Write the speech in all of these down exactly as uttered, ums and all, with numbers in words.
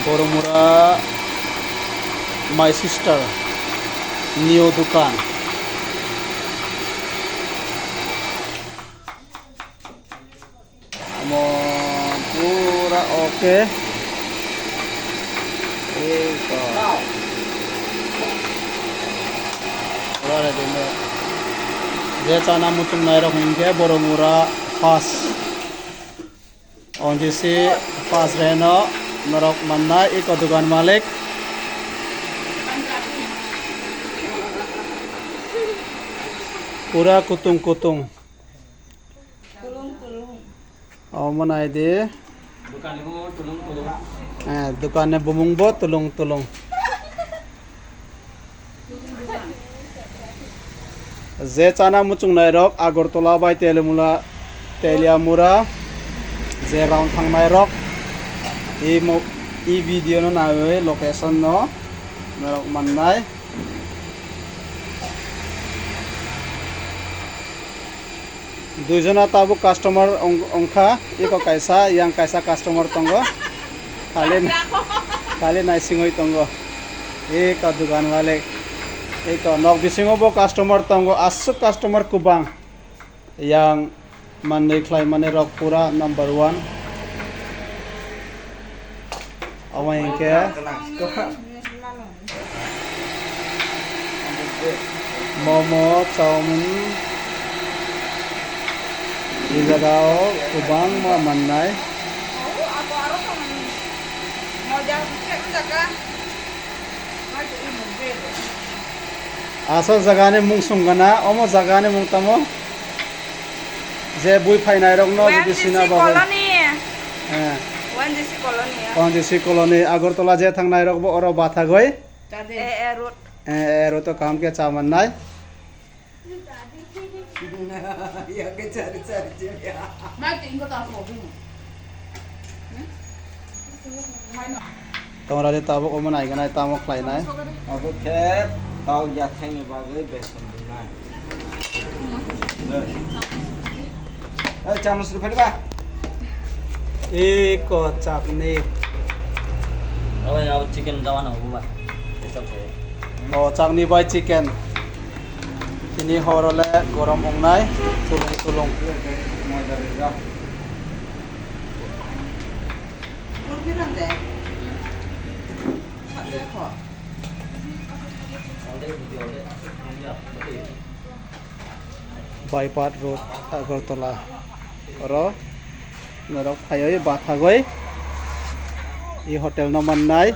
Boromura, my sister, new dukan. Amo pura oke. Ei to. Pura ready mo. Je chana muchung nairok hinkhe Boromura first. Onjisi first reno norok mannai iko dukan malik. Pura kutung kutung. Omo nai di. Dukanni bumung tulung tulung. Eh, dukanni bumung bo tulung tulung. Je chana muchung nairok Agartala bai Teliamura, Teliamura, je round thangnai rok, i mo-, i video no naiwi location no norok mannai. Duijona tabuk customer ong-, ongkha, eko kaisa, yang kaisa customer tongo. Khali, khali naisingwi tongo. Eko dukan malik. Eko nok bisingo bo customer tongo, aswk customer kwbang. Yang manwi khlai mani rok pura number one. Omo hinkhe momo, chowmin, e jagao kwbangma mannai. Asok jagani mung song gana, omo jagani mung tamo? Je bui phainai rokno jodi sina bagwi. Colony. Eh. One G C colony. One G C colony, Agartala je thangnai rokbo oro bathagwi. A A road. Eh, eh, road o kaham khe cha mannai. Tongradi tabuk omo naiganai tamo khlainai. Abo khe tau yathangni bagwi beson rwnai. Ei, chamos rw phai ba? Eko chakni. Abo, abo chicken dawa na uba. O chakni bai chicken. Tini horo le gorom ongnai, tulung tulung. Bypass Road, Agartala. Oro norok phaiwi bathagwi i hotel no mannai,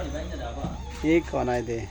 i konai de.